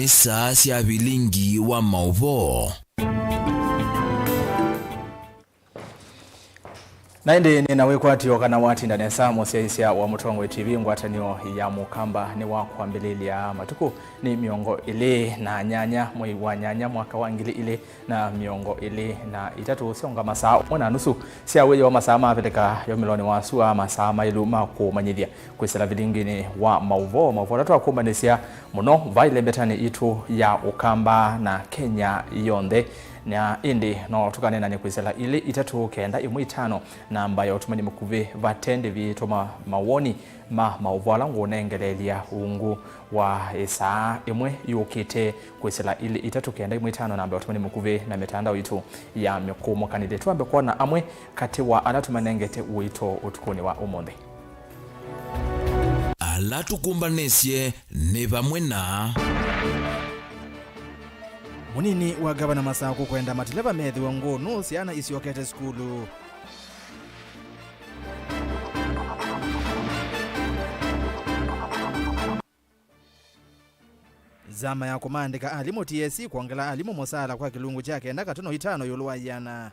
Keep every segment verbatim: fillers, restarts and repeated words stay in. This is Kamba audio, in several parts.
Saa sya vilingi wa maũvoo. Na ĩndĩ nĩ na wĩkwatyo kana watinda nesa mũsyaĩĩsya wa Mũtongoi T V. Ngwatanĩo ya Mũkamba nĩ wa kwambĩlĩlya matukũ nĩ mĩongo ĩlĩ na nyanya mwei wa nyanya mwaka wa ngili ilĩ na mĩongo ĩlĩ na itatũ, syonga masaa ũmwe na nusu sya wĩoo, masaa ma Avilika ya ũmĩlonĩ wa sua, masaa maĩlu ma kũmanyĩthya kwĩsĩla vilinginĩ wa maũvoo. Maũvoo ala twakũmbanĩsya mũno vai lembetanĩ itũ ya Ũkamba na Kenya yonthe. Na ĩndĩ no tũkaneenany'a kwĩsĩla ilĩ itatũ kenda ĩmwe itano, namba ya ũtũmani mũkuvĩ vate ndĩvi. Tũma mawoni ma maũvoo ala ngũnengeleelya ungu wa ĩsaa ĩmwe yũkĩte kwĩsĩla ilĩ itatũ kenda ĩmwe itano, namba ya ũtũmani mũkuvĩ na mĩtandao itũ ya mĩkũũmũkanĩlye. Twambe kwona amwe katĩ wa ala tũmanengete ũito ũtukũnĩ wa ũmũnthĩ. Ala tũkũmbanĩsye nĩ vamwe na mũnini wa ngavana Masakũ kwenda mateleva methĩwe ngũnũ syana isyokete sukulu. Nzama ya kũmaandĩka alimũ T S C kwongela alimũ mũsaala kwa kĩlungu kya kenda katono itano ĩũlũ wa iana.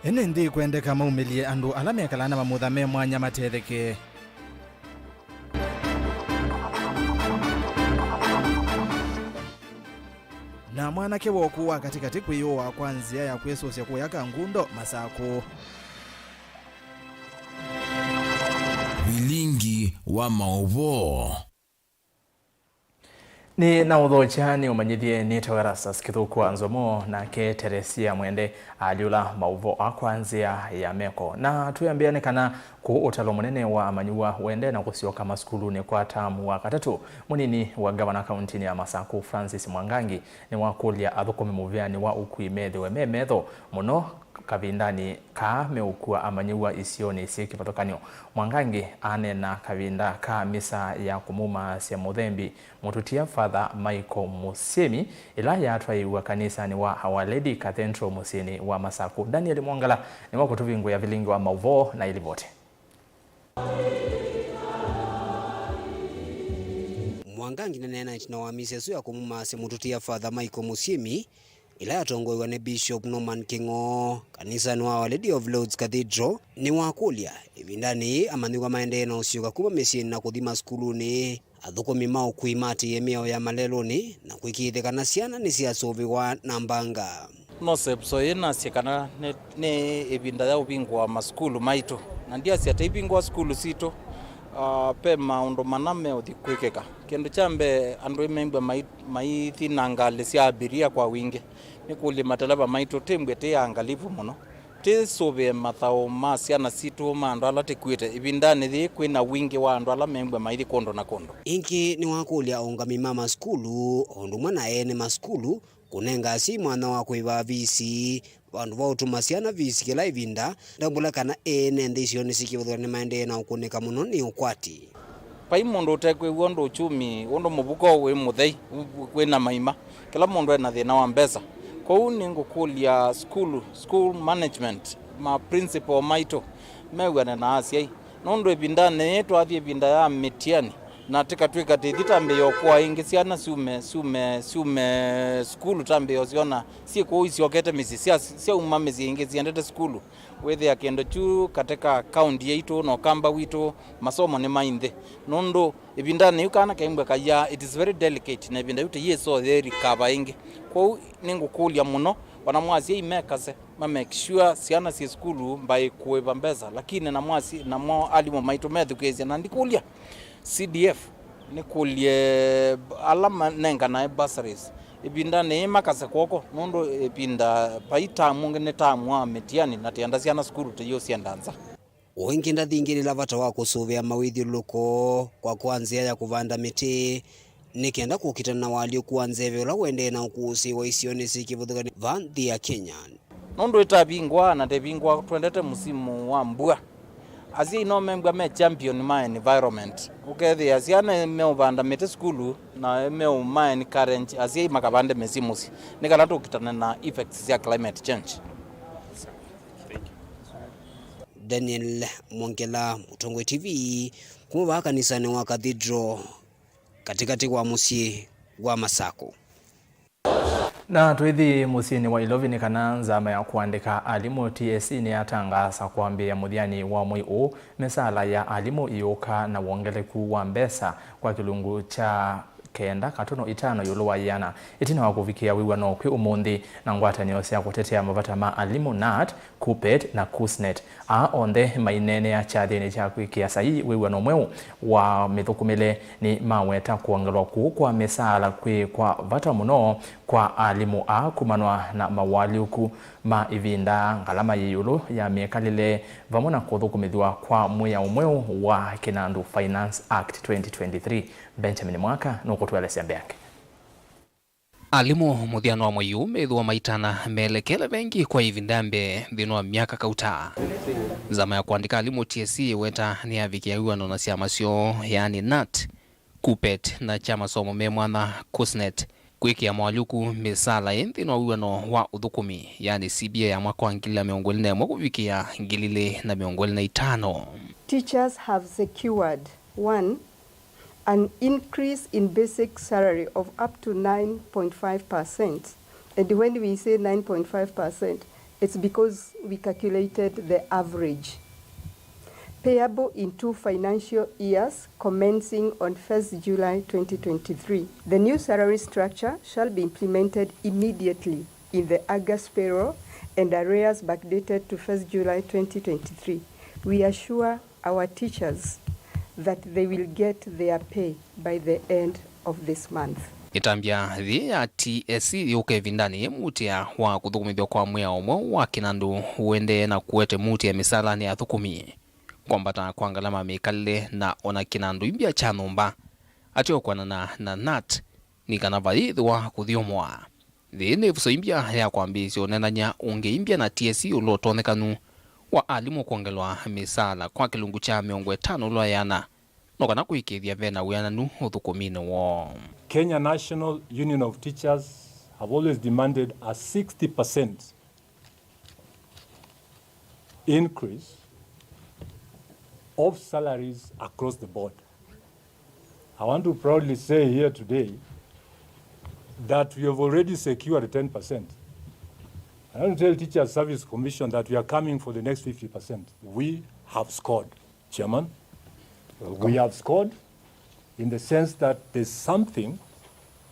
Ene nthĩ kwendeka maumĩlye andũ ala mekalaa na mamutha me mwanya matetheke. Na mwanake woku wa katĩkatĩ kwĩyũaa kwa nzĩa ya kwĩsũsya kũya Kangundo, Masakũ. Vilingi wa maũvoo. Nĩ na ũthokya nĩ ũmanyĩthye nĩtawa Erastus Kĩthũku wa Nzomo, nake Teresia Mwende alyũla maũvoo akwa nzĩa ya meko. Na twĩambĩa nĩ kana kũ ũtalo mũnene wa amanyĩw'a ũendee na kũsyoka masukulunĩ kwa taamu wa katatũ, mũnini wa ngavana kauntinĩ ya Masakũ Francis Mwangangi nĩwakũlya athũkũmi mũvĩanĩ wa ũkui methĩwe me metho mũno kavindanĩ kaa meũkua amanyĩw'a isionĩ syĩ kĩvathũkany'o. Mwangangi aneena kavinda ka misa ya kũmũmaasya mũthembi mũtũtia Father Michael Mũsyĩmi, ĩla yatwaĩĩw'a kanisanĩ wa Our Lady Cathedral mũsyĩnĩ wa Masakũ. Daniel Mwongala nĩwakũtũvingũĩa vilingi wa maũvoo na ĩlivoti. Mwangangi nĩneenanĩtye na wa misa ĩsu ya kũmũmaasya mũtũtia Father Michael Mũsyĩmi, ĩla yatongoew'a nĩ Bishop Norman Kĩng'oo, kanisanĩ wa Our Lady of Lourdes Cathedral, nĩwakũlya ĩvindanĩ yĩĩ amanyĩw'a maendee na ũsyoka kuma mĩsyĩnĩ na kũthi masukulunĩ, athũkũmi ma ũkui maatĩĩe mĩao ya malelũnĩ na kũĩkĩĩthya kana syana nĩsyasũvĩwa na mbanga. Nose episode ĩĩ nasye kana nĩ, nĩ ĩvinda ya ũvingũa masukulu maitũ, na ndyasya ta ivingũa sukulu sitũ, ah, ve maũndũ mana meũthi kwĩkĩka. Kĩndũ kya mbee, andũ ĩmembwe mai, maithi na ngalĩ sya abiria kwa wingĩ. Nĩkũlye mateleva maitũ, tĩmbwe tĩ angalivu mũno, tĩsũvĩe mathaũ ma syana sitũ, ma andũ ala tĩkuĩte. Ĩvindanĩ yĩĩ kwĩ na wingĩ wa andũ ala membwe maithi kũndũ na kũndũ. Ĩngĩ nĩwakũlya aũngami ma masukulu o ũndũ ũmwe na ene masukulu kũnenga asyai mwanya wa kũĩva visi, vandũ va ũtũma syana visi kĩla ĩvinda, ndambũla kana ene nthĩ isionĩ syĩ kĩvathũkany'o nĩmaendee na ũkũnĩka mũno nĩ ũkwati. Vai mũndũ ũtekwĩw'a ũndũ uchumi, ũndũ mũvuko wĩ mũthei, wĩ na maima. Kĩla mũndũ ena thĩna wa mbesa. Kwoou nĩngũkũlya sukulu, school management, ma principal maitũ, mew'ane na asyai. Nũndũ ĩvindanĩ yĩĩ twathi ĩvinda ya mĩtiani, na tĩkatw'ĩka tĩthi tambĩĩa ũkũa ĩngĩ, syana syume, syume, syume sukulu tambĩĩa ũsyona syĩ kũu isyokete mĩsyĩ, sya, syauma mĩsyĩ ĩngĩ syendete sukulu. Wĩthĩa kĩndũ kyu katĩ ka kaunti yaitũ na Ũkamba witũ, masomo nĩ mai nthĩ. Nũndũ ĩvindanĩ yĩu kana kaimbwe kayaa, it is very delicate, na ĩvinda yĩu tĩyĩsoo yĩrikava ĩngĩ. Kwoou nĩngũkũlya mũno, ona mwa asyai mekase, ma make sure syana syĩ sukulu mbaĩ kũĩva mbesa, lakini namo asy-, namo alimũ maitũ methukĩĩsya, na ndikũlya C D F, nĩkũlye ala manenganae bursaries, ĩvindanĩ yĩĩ makase kw'oko, nũndũ ĩvinda vai tamu ũngĩ nĩ tamu wa mĩtiani, na tĩenda syana sukulu tĩyĩũsyenda nza. O ĩngĩ ndathingĩlĩla vata wa kũsũvĩa mawĩthyũlũlũko kwa kwa nzĩa ya kũvanda mĩtĩ, nĩ kenda kũkitana na ũalyũku wa nzeve ũla ũendee na ũkũsĩĩwa isionĩ syĩ kĩvathũkany'o va nthĩ ya Kenya. Nũndũ ĩtavingwa na ndevingwa, twendete musimu wa mbua. Asyai no membwa me champion ma environment. Ũkethĩa syana meũvanda mĩtĩ sukulu na meũma encourage asyai makavande mĩsyĩ mũsyĩ, nĩ kana tũkitane na effects sya climate change. Daniel Mwongela, Mũtongoi T V, kuma vaa kanisanĩ wa Cathedral, katĩkatĩ wa mũsyĩ wa Masakũ. Na twĩthi mũsyĩnĩ wa Ilovi nĩ kana nzama ya kũandĩka alimũ T S C nĩyatangaasa kwambĩĩa mũthyanĩ wa mwei ũũ mĩsaala ya alimũ ĩũka na wongeleku wa mbesa kwa kĩlungu kya kenda katono itano ĩũlũ wa ĩana, ĩtina wa kũvikĩa wĩw'ano kwĩ ũmũnthĩ na ngwatanĩo sya kũtetea mavata ma alimũ, nat, KUPPET na KUSNET. Aa onthe maineenea kyathĩnĩ kya kwĩkĩa saii wĩw'ano mweũ wa mĩthũkũmĩle nĩmaweta kwongelwa kũũ kwa mĩsaala kwĩ kwa vata mũno kwa alimũ aa kumanwa na mawaalyũku ma ĩvinda, ngalama yĩ ĩũlũ ya mĩkalĩle, vamwe na kũthũkũmĩthw'a kwa mwĩao mweũ wa Kĩnandũ Finance Act twenty twenty-three. Benjamin Mwaka nũkũtũelesya mbeange. Alimũ mũthyanĩ wa mwei ũũ methĩwa maitana melekele vengi kwa ĩvinda ya mbee nthĩnĩ wa myaka kauta. Nzama ya kũandĩka alimũ T S C ĩweta nĩyavikĩa wĩw'ano na syama syoo, yaani nat, KUPPET na kya masomo me mwanya, KUSNET, kwĩkĩa moalyũku mĩsaala ĩ nthĩnĩ wa wĩw'ano wa ũthũkũmi, yaani C B A ya mwaka wa ngili ilĩ na mĩongo ĩlĩ na ĩmwe kũvikĩa ngili ilĩ na mĩongo ĩlĩ na itano. Teachers have secured, one, an increase in basic salary of up to nine point five percent. And when we say nine point five percent, it's because we calculated the average. Payable in two financial years commencing on first July twenty twenty-three. The new salary structure shall be implemented immediately in the August payroll and arrears backdated to first July twenty twenty-three. We assure our teachers that they will get their pay by the end of this month. Ĩtambya yĩĩ ya T S C yũka ĩvindanĩ yĩ muutĩa wa kũthũkũmĩthw'a kwa mwĩao mweũ wa kĩnandũ ũendee na kũete muutĩa mĩsalanĩ ya athũkũmi, kwambata kwa ngalama mĩkalĩle na o na kĩnandũ imbya kya nyũmba. Ateo kwĩanana na nat nĩ kana vayĩthĩwa kũthyũmũa. Yĩĩ nĩ ĩvuso imbya ya kwambĩĩsya ũneenany'a ũngĩ imbya na T S C ĩũlũ wa ũtonyekanu wa alimũ kwongelwa mĩsaala kwa kĩlungu kya mĩongo ĩtano ĩũlũ wa ĩana, no kana kũĩkĩĩthya ve na wĩananu ũthũkũminĩ woo. Kenya National Union of Teachers have always demanded a sixty percent increase of salaries across the board. I want to proudly say here today that we have already secured ten percent. I want to tell Teachers Service Commission that we are coming for the next fifty percent. We have scored, Chairman. We have scored in the sense that there's something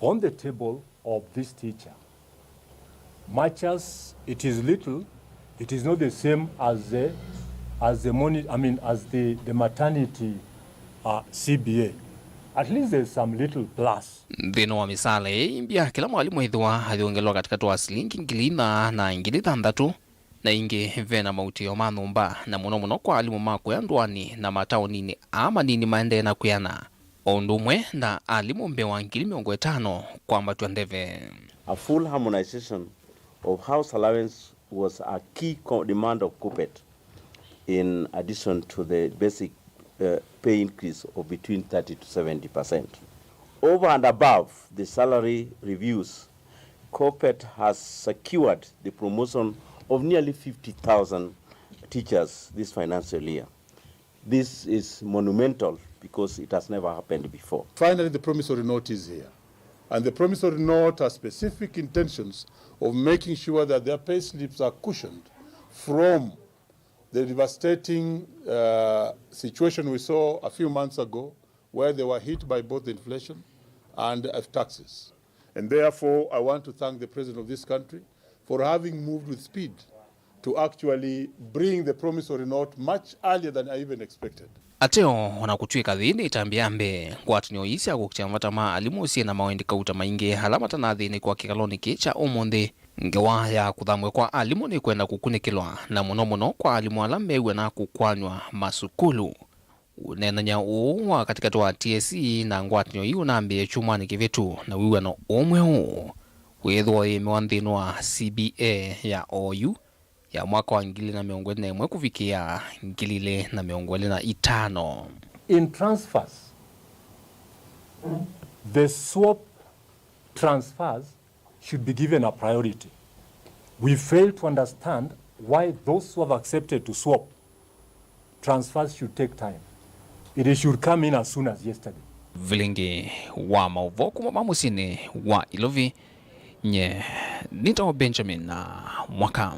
on the table of this teacher. Much as it is little, it is not the same as the, as the moni-, I mean, as the, the maternity, uh, C B A. At least there's some little plus. Nthĩnĩ wa mĩsaala ĩĩ imbya, kĩla mwalimũ ethĩwa ayongelwa katĩkatĩ wa silingi ngili inya na ngili thanthatũ, na ĩngĩ ve na mautĩo ma nyũmba, na mũno mũno kwa alimũ ma kũya ndũanĩ na mataoninĩ aa manini maendee na kwĩana, o ũndũ ũmwe na alimũ mbee wa ngili mĩongo ĩtano kwambatw'a ndeve. A full harmonization of house allowance was a key co-, demand of KUPPET in addition to the basic, uh, pay increase of between thirty to seventy percent. Over and above the salary reviews, KUPPET has secured the promotion of nearly fifty thousand teachers this financial year. This is monumental because it has never happened before. Finally, the promissory note is here. And the promissory note has specific intentions of making sure that their pay slips are cushioned from the devastating, uh, situation we saw a few months ago, where they were hit by both inflation and, uh, taxes. And therefore, I want to thank the President of this country for having moved with speed to actually bring the promissory note much earlier than I even expected. Ateo, o na kũtw'ĩka yĩĩ nĩ ĩtambya ya mbee, ngwatanĩo ii sya kũkitĩa mavata ma alimũ syĩ na mawendi kauta maingĩ ala matanathĩnĩkwa kĩkalonĩ kĩĩ kya ũmũnthĩ. Ngewa ya kũthamw'a kwa alimũ nĩkwenda kũkunĩkĩlwa, na mũno mũno kwa alimũ ala mew'ana kũkwanw'a masukulu. Ũneenany'a ũũ wa katĩkatĩ wa T S C na ngwatanĩo ii ũnambĩĩe kyumwanĩ kĩvĩtu, na wĩw'ano ũũ mweũ wĩĩthĩwa ũyĩmĩwa nthĩnĩ wa C B A ya oyu ya mwaka wa ngili ilĩ na mĩongo ĩlĩ na ĩmwe kũvikĩa ngili ilĩ na mĩongo ĩlĩ na itano. In transfers, the swap transfers should be given a priority. We fail to understand why those who have accepted to swap Transfers should take time. It should come in as soon as yesterday. Vilingi wa maũvoo kuma ma mũsyĩnĩ wa Ilovi, nye nĩtawa Benjamin Mwaka.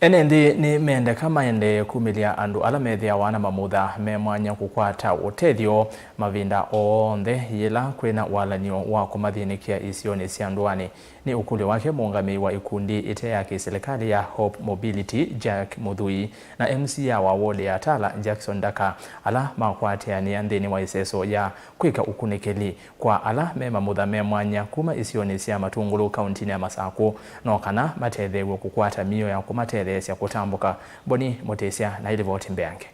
Ene nthĩ nĩmendeka maendee kumĩlya andũ ala methĩawa na mamutha me mwanya kũkwata ũtethyo mavinda onthe yĩla kwĩna walany'o wa kũmathĩnĩkĩa isionĩ sya ndũanĩ. Nĩ ũkũlyo wake mũũngamĩi wa ikundi ĩte ya kĩsilikalĩ ya Hope Mobility, Jack Mũthui, na M C A wa ward ya Tala, Jackson Ndaka, ala makwatĩanĩa nthĩnĩ wa ĩseso ya kwĩka ũkunĩkĩli kwa ala me mamutha me mwanya kuma isionĩ sya Matungulu kauntinĩ ya Masakũ, no kana matetheew'e kũkwata mĩio ya kũmatetheesya kũtambũka. Boni Mũtĩsya na ĩlivoti mbeange.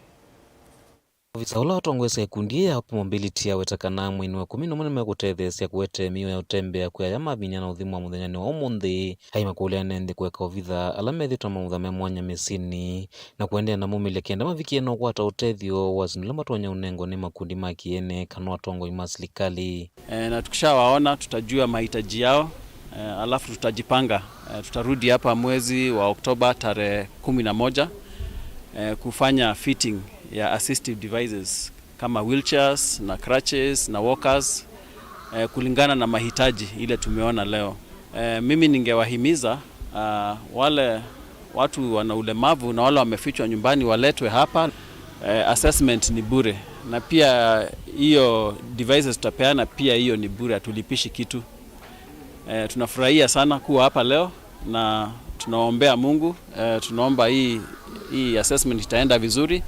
Ovisa ũla ũtongoesya ĩkundi yĩĩ ya Hope Mobility aweta kana mweinĩ wa kũmi na ũmwe nĩmekũtetheesya kũete mĩio ya ũtembea kwĩ aya mavinyana ũthimwa mũthenyanĩ wa ũmũnthĩ. Aimakũlya ene nthĩ kũeka ovitha ala methĩĩtwe na mamutha me mwanya mĩsyĩnĩ na kũendeea na mumĩlya kenda mavikĩe na ũkwata ũtethyo wa syĩndũ ila matonya ũnengwa nĩ makundi ma kĩene kana atongoi ma silikalĩ. Eh, na tukishawaona tutajua mahitaji yao, eh, alafu tutajipanga. Eh, tutarudi hapa mwezi wa Oktoba tarehe kumi na moja, eh, kufanya fitting ya assistive devices kama wheelchairs na crutches na walkers, eh, kulingana na mahitaji ile tumeona leo. Eh, mimi ningewahimiza, ah, wale watu wana ulemavu na wale wamefichwa nyumbani waletwe hapa. Eh, assessment ni bure, na pia hiyo devices tutapeana pia, hiyo ni bure, hatulipishi kitu. Eh, tunafurahia sana kuwa hapa leo na tunaombea Mungu, eh, tunaomba hii, hii assessment itaenda vizuri,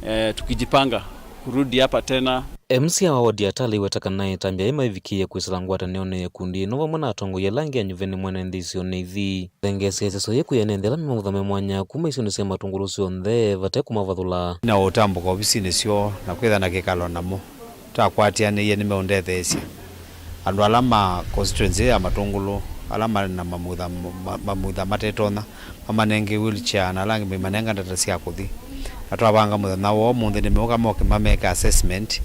eh, tukijipanga kurudi hapa tena. M C A wa ward ya Tala aweta kana ĩtambya yĩĩ maivikĩie kwĩsĩla ngwatanĩonĩ ya ĩkundi ĩno vamwe na atongoi ala angĩ anyuve nĩ mwene nthĩ isionĩ ithi. Thengeesya ĩseso yĩĩ kwĩ ene nthĩ ala me mamutha me mwanya kuma isionĩ sya Matungulu syonthe vate kũmavathũla. Na ũtambũka ovisinĩ syoo na kwĩtha na kĩkalo namo. Twakwatĩanĩie nĩmeũndetheesya. Andũ ala ma constituency ya Matungulu, ala marĩ na mamutha, ma-, mamutha matetonya, mamanenge wheelchair, na ala angĩ maimanenga ndata sya kũthi. Na twavanga mũthenya wa ũmũnthĩ nĩmeũka moke mameke assessment,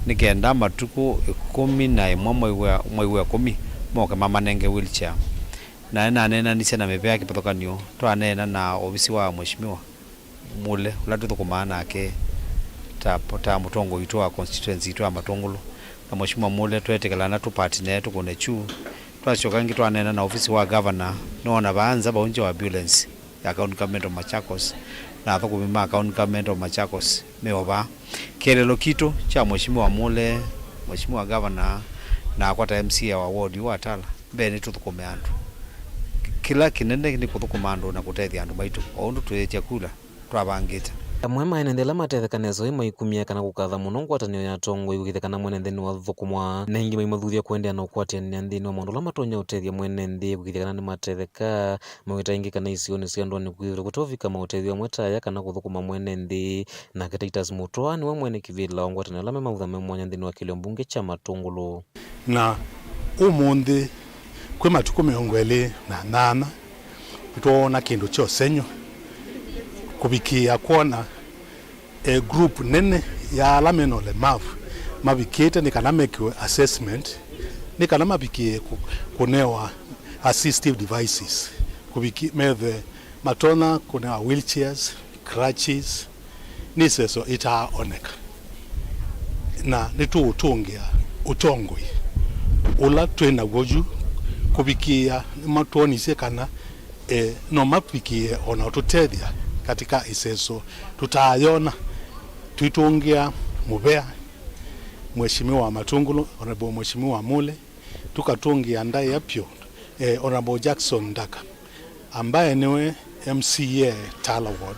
nĩ kenda matukũ ĩkũmi na ĩmwe mwei wa, mwei wa ĩkũmi moke mamanenge wheelchair. Na nĩnaneenanisye na mĩvĩa kĩvathũkany'o, twaneena na ovisi wa mheshimiwa Mule, ũla tũthũkũmaa nake ta, ta mũtongoi witũ wa constituency yitũ ya Matungulu. Na Mheshimiwa Mule tweetĩkĩlana tũpartner tũkũne kyu. Twasyoka ĩngĩ twaneena na ofisi wa governor, nĩwona vaa nza vaũngya wa ambulance ya County Government of Machakos, na athũkũmi ma County Government of Machakos me o vaa. Kĩeleelo kitũ kya Mheshimiwa Mule, Mheshimiwa Governor, nakwa ta M C A wa ward wa Tala, mbee nĩtũthũkũme andũ. Kĩla kĩnene nĩ kũthũkũma andũ na kũtethya andũ maitũ, o ũndũ twĩĩtye kula twavangĩte. Amwe ma ene nthĩ ala matetheka nesa ĩĩ maikumya kana kũkatha mũno ngwatanĩo ya atongoi kũkĩthya kana mwene nthĩ nĩwathũkũmwa, na aingĩ maimathuthya kũendeea na ũkwatĩanĩa nthĩnĩ wa maũndũ ala matonya ũtethya mwene nthĩ kũkĩthya kana nĩmatetheka. Mawĩta aingĩ kana isionĩ sya ndũanĩ kwĩthĩwa kũteũvika maũtethyo amwe ta aya kana kũthũkũma mwene nthĩ. Nake Titus Mũtwa nĩwe mwene kĩvĩla wa ngwatanĩo ala me mavutha me mwanya nthĩnĩ wa kĩlĩo mbunge kya Matũngũlũ. Na ũmũnthĩ kwĩ matukũ mĩongo ĩlĩ na nyanya nĩtwoona kĩndũ kya ũsengy'o kũvikĩĩa kwona e group nene ya ala mena ũlemavu mavikĩte nĩ kana mekĩwe assessment, nĩ kana mavikĩe kũ-, kũnewa assistive devices, kũviki-, methwe matonya kũnewa wheelchairs, crutches, nĩ iseso itaaoneka. Na nĩtũũtũngĩa ũtongoi ũla twĩ naw'o yu kũvikĩĩa nĩmatwonisye kana e, no mavikĩe o na ũtũtethya katika ĩseso tũtaayona, twĩtũngĩa mũvea Mheshimiwa Matũngũlũ, Honorable Mheshimiwa Mule, tũkatũngĩa ndaĩa vyũ, e, Honorable Jackson Ndaka, ambaye nĩwe M C A Tala Ward,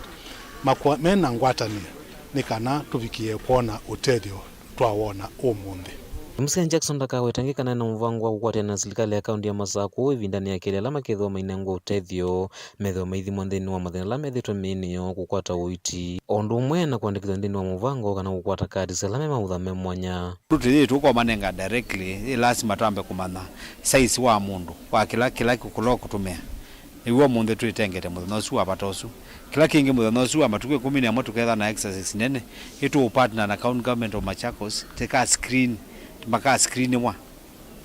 makwa-, mena ngwatanĩo nĩ kana tũvikĩe kwona ũtethyo twawona ũmũnthĩ. M C A Jackson ndakaweta angĩ kana ena mũvango wa kũkwatĩana na silikalĩ ya kaũntĩ ya Masakũ ĩvindanĩ ya kelĩ ala makethĩwa mainengwa ũtethyo, methĩwa maithimwa nthĩnĩ wa mathĩna ala methĩĩtwe mĩĩnĩ yoo kũkwata ũiiti, o ũndũ ũmwe na kũandĩkĩthw'a nthĩnĩ wa mũvango kana kũkwata kadi sya ala me mautha me mwanya. Tũtĩyĩ tũkomanenga directly, yĩ lasima twambe kũmanya size wa mũndũ, wa kĩla, kĩla kũla ũkũtũmĩa. Nĩw'o ũmũnthĩ twĩtengete mũthenya ũsu wa vata ũsu. Kĩla kĩngĩ mũthenya ũsu wa matukũ ĩkũmi na ĩmwe tũkethwa na exercise nene, ĩtũũpartner na County Government of Machakos, tĩka screen, maka screenĩwa.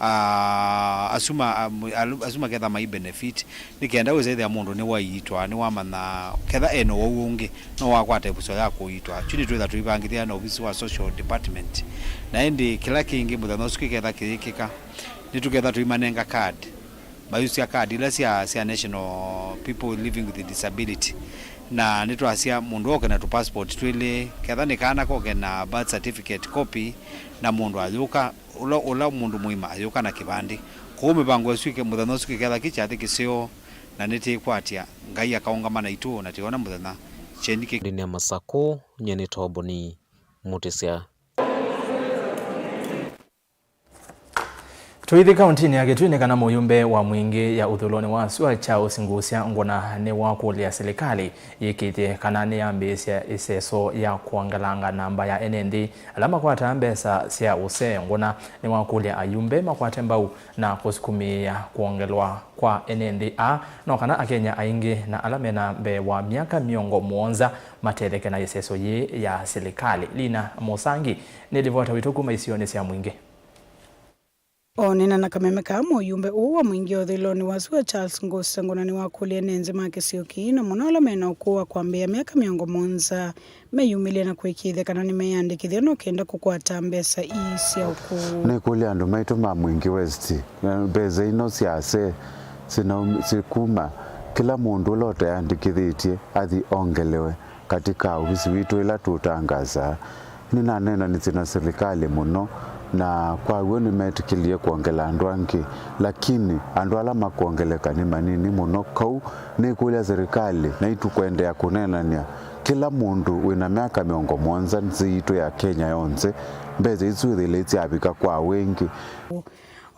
ah, asu ma-, ah, mu-, alu-, asu maketha mai benefit, nĩ kenda wĩsa ĩthĩa mũndũ nĩwaiitwa, nĩwamanya ketha ena ũwau ũngĩ, no wakwata ĩvuso ya kũiitwa. Kyu nĩtwĩtha tũivangĩthya na ovisi wa social department. Na ĩndĩ kĩla kĩngĩ mũthenya ũsu kĩketha kĩyĩkĩka, nĩtũketha tũimanenga card. Mayusya card ila sya, sya National People Living with Disability. Na nĩtwasya mũndũ oke na tũ passport twĩlĩ, ketha nĩ kana koke na birth certificate copy, na mũndũ ayũka, ũla, ũla mũndũ mũima ayũka na kĩvandĩ. Kwoou mĩvango ĩsu ĩke-, mũthenya ũsu kĩketha kĩ kyathĩ kĩseo, na nĩtĩkwatya Ngai akaũngama naitũ na tĩona mũthenya kyeni kĩ- Ndini ya Masakũ, nye nĩ Toboni Mũtĩsya. Tũithi kauntinĩ ya Kitui nĩ kana mũyumbe wa Mwingĩ ya ũthũlonĩ wa sua Charles Ngusya Ngũna nĩwakũlya silikalĩ yĩkĩĩthye kana nĩyambĩĩsya ĩseso ya kwongelanga namba ya ene nthĩ ala makwataa mbesa sya ũsee. Ngũna nĩwakũlya ayumbe makwate mbau na kũsukumĩĩa kwongelwa kwa ene nthĩ aa, no kana Akenya aingĩ na ala mena mbee wa myaka mĩongo mũonza matetheke na ĩseso yĩĩ ya silikalĩ. Lina Mũsangi nĩ livota witũ kuma isionĩ sya Mwingĩ. Onena na kameme kaa, mũyumbe ũũ wa Mwingĩ ũthũlonĩ wa sua Charles Ngusya Ngũna nĩwakũlya ene nthĩ ma kĩsio kĩĩ, na mũno ala mena ũkũũ wa kwambĩĩa myaka mĩongo mũonza, meyumĩlye na kũĩkĩĩthya kana nĩmeandĩkĩthya no kenda kũkwata mbesa ii sya ũkũũ. Nĩkũlya andũ maitũ ma Mwingĩ West, na mbesa ino sya asee sina-, sikuma kĩla mũndũ ũla ũteandĩkĩthĩtye athi ongelewe katika ovisi witũ ĩla tũtangasaa. Nĩnaneenanĩsye na silikalĩ mũno, na kwa w'o nĩmetĩkĩlie kwongela andũ angĩ, lakini andũ ala makwongeleka nĩ manini mũno. Kau nĩkũlya silikalĩ, naitũ kũendeea kũneenany'a kĩla mũndũ wĩna myaka mĩongo mũonza nthĩ yitũ ya Kenya yonthe, mbesa isu ithĩle isyavika kwa wingĩ.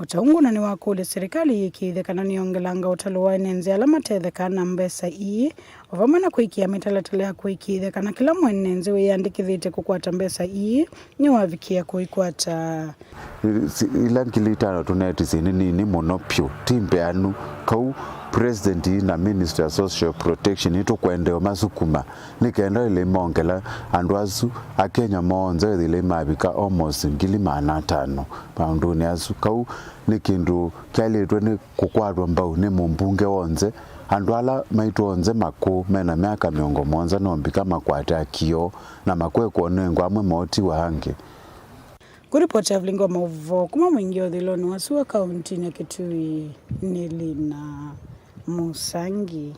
O ta ũu, Ngũna nĩwakũlya silikalĩ yĩkĩĩthye kana nĩyongelanga ũtalo wa ene nthĩ ala matethekaa na mbesa ii, o vamwe na kwĩkĩa mĩtalatala ya kũĩkĩĩthya kana kĩla mwene nthĩ wĩyandĩkĩthĩtye kũkwata mbesa ii nĩwavikĩa kũikwata. Si-, ila ngili itano tũnetisye nĩ nini mũno vyũ, ti mbeanu. Kau President na Ministry ya Social Protection nĩtũkwendeea masukuma nĩ kenda ĩlĩ mongela andũ asu, Akenya monthe ĩthĩle mavika almost ngili maana atano maũndũnĩ asu. Kau nĩ kĩndũ kyaĩlĩtwe nĩ kũkwatwa mbau nĩ mũmbunge wonthe. Andũ ala maitũ onthe makũũ mena myaka mĩongo mũonza no mbika makwate akio na makwe kũnengwa amwe mootiwa angĩ. Kũripoti ya vilingi wa maũvoo kuma Mwingĩ ũthũlonĩ wa sua kauntinĩ ya Kitui nĩ Lina Mũsangi.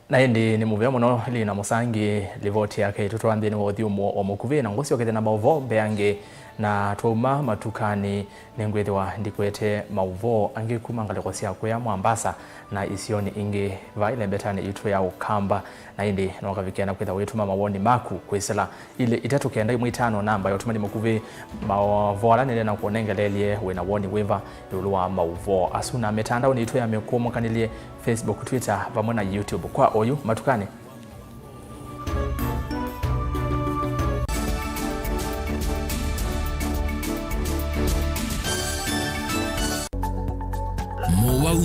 Na ĩndĩ nĩ mũvea mũno Lina Mũsangi, livoti yake ĩtũtwaa nthĩnĩ wa ũthyũmũo o mũkuvĩ, na ngũsyokethya na maũvoo mbeange. Na twauma matukanĩ, nĩngwĩthĩwa ndikwete maũvoo angĩ kuma ngalĩko sya kũya Mwambasa na isionĩ ingĩ vaa ĩlembetanĩ yitũ ya Ũkamba. Na ĩndĩ no ũkavikĩa na kwĩthwa wĩtũma mawoni maku kwĩsĩla ilĩ itatũ kenda ĩmwe itano, namba ya ũtũmani mũkuvĩ. Maũvoo ala nĩneena kũnengeleelye, wĩ na woni wĩva ĩũlũ wa maũvoo asu? Na mĩtandaonĩ yitũ ya mĩkũũmũkanĩlye, Facebook, Twitter, vamwe na YouTube. Kwa oyu matukanĩ. Mowau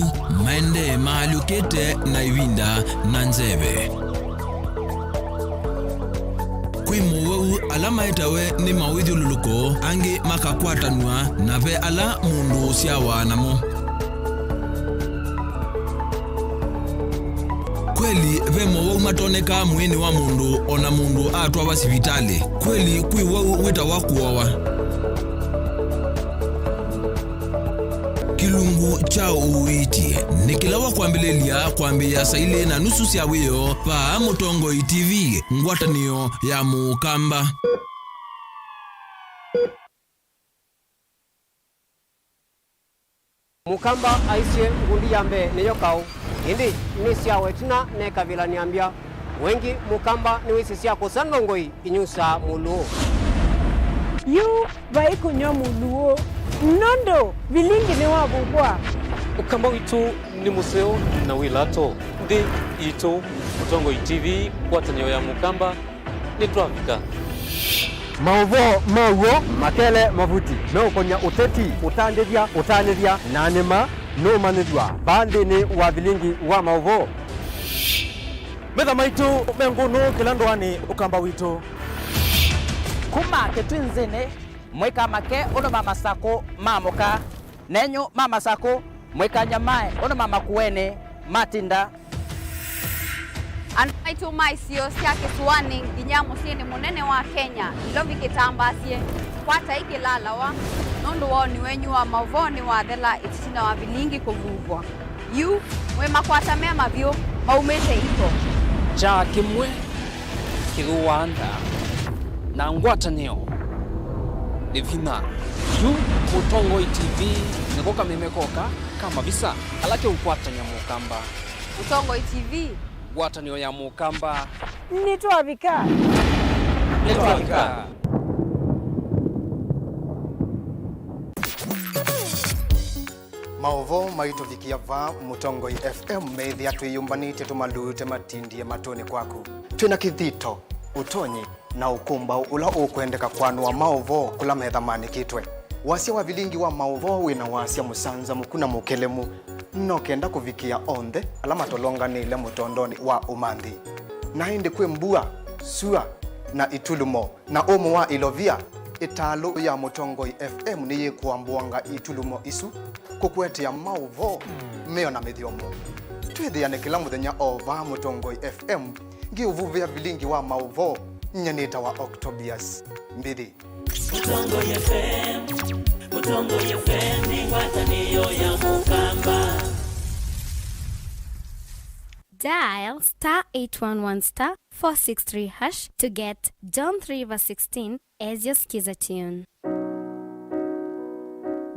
maendee maalyũkĩte na ĩvinda na nzeve. Kwĩ mowau ala maetawe nĩ mawĩthyũlũlũko, angĩ makakwatanw'a, na ve ala mũndũ ũsyawa namo. Kweli, ve mowau matonekaa mwĩĩnĩ wa mũndũ o na mũndũ atwawa sivitalĩ. Kweli, kwĩ wau wĩtawa kũawa. Kĩlungu kya ũiiti nĩ kĩla wa kwambĩlĩlya kwambĩĩa saa ilĩ na nusu sya wĩoo vaa Mũtongoi T V, ngwatanĩo ya Mũkamba. Mũkamba aisye ngundi ya mbee nĩyo kaũ, ĩndĩ nĩsyawa ĩtina nekavĩla nĩambya. Wengĩ Mũkamba nĩwĩsĩ sya kũsa ndongoi inyusaa mũlũũ. Yu vai kũnyw'a mũlũũ, nũndũ vilingi nĩwavukwa. Ũkamba witũ nĩ mũseo na wĩ lato. Nthĩ yitũ, Mũtongoi T V, ngwatanĩo ya Mũkamba, nĩtwavika. Maũvoo ma w'o makele mavuti meũkony'a ũteti, ũtandĩthya, ũtanĩthya, na nĩma nũũmanyĩthw'a vaa nthĩnĩ wa vilingi wa maũvoo. Metha maitũ me ngũnũ kĩla ndũanĩ Ũkamba witũ. Kuma Kĩtwinzĩnĩ, Mũikamake ũndũ ma masakũ ma mũka, nenyu ma masakũ mũikanyamae ũndũ ma makueni matinda. Andũ maitũ ma isio sya kĩsũanĩ nginya mũsyĩnĩ mũnene wa Kenya, Nairobi kĩtambaasye, kwatai kĩlalawa, nũndũ woni wenyu wa maũvoo nĩwathela ĩtina wa vilingi kũvuvwa. Yu mwĩ makwata me mavyũ maumĩte iko. Kyaa kĩmwe kĩthũaa nda, na ngwatanĩo nĩ vinya. Yu Mũtongoi T V nĩko kameme koka ka mavisa ala keũkwatany'a Mũkamba. Mũtongoi T V. Ngwatanĩo ya Mũkamba. Nĩtwavika. Nĩtwavika. Maũvoo maitũvikia vaa Mũtongoi F M meĩthĩa twĩyũmbanĩtye tũmalute matindie matũnĩ kwaku. Twĩ na kĩthito, ũtonyi, na ũkũmbaũ ũla ũkwendeka kwanũa maũvoo kũla metha maandĩkĩtwe. Wasya wa vilingi wa maũvoo wĩ na wasya mũsanzamũku na mũkelemu, no kenda kũvikĩa onthe ala matolonganĩile mũtondonĩ wa ũmanthi. Na ĩndĩ kwĩ mbua, sua, na itulumo. Na ũmũ wa ilovia, ĩtalũ ya Mũtongoi F M nĩyĩkũambũanga itulumo isu, kũkũetea maũvoo, mĩo na mĩthyomo. Twĩthĩane kĩla mũthenya o vaa Mũtongoi F M, ngĩũvuvĩa vilingi wa maũvoo, nyie nĩtawa Octobius Mbithi. Mũtongoi F M, Mũtongoi F M nĩ ngwatanĩo ya Mũkamba. Dial star eight one one star four six three hash to get John three verse sixteen as your skiza tune.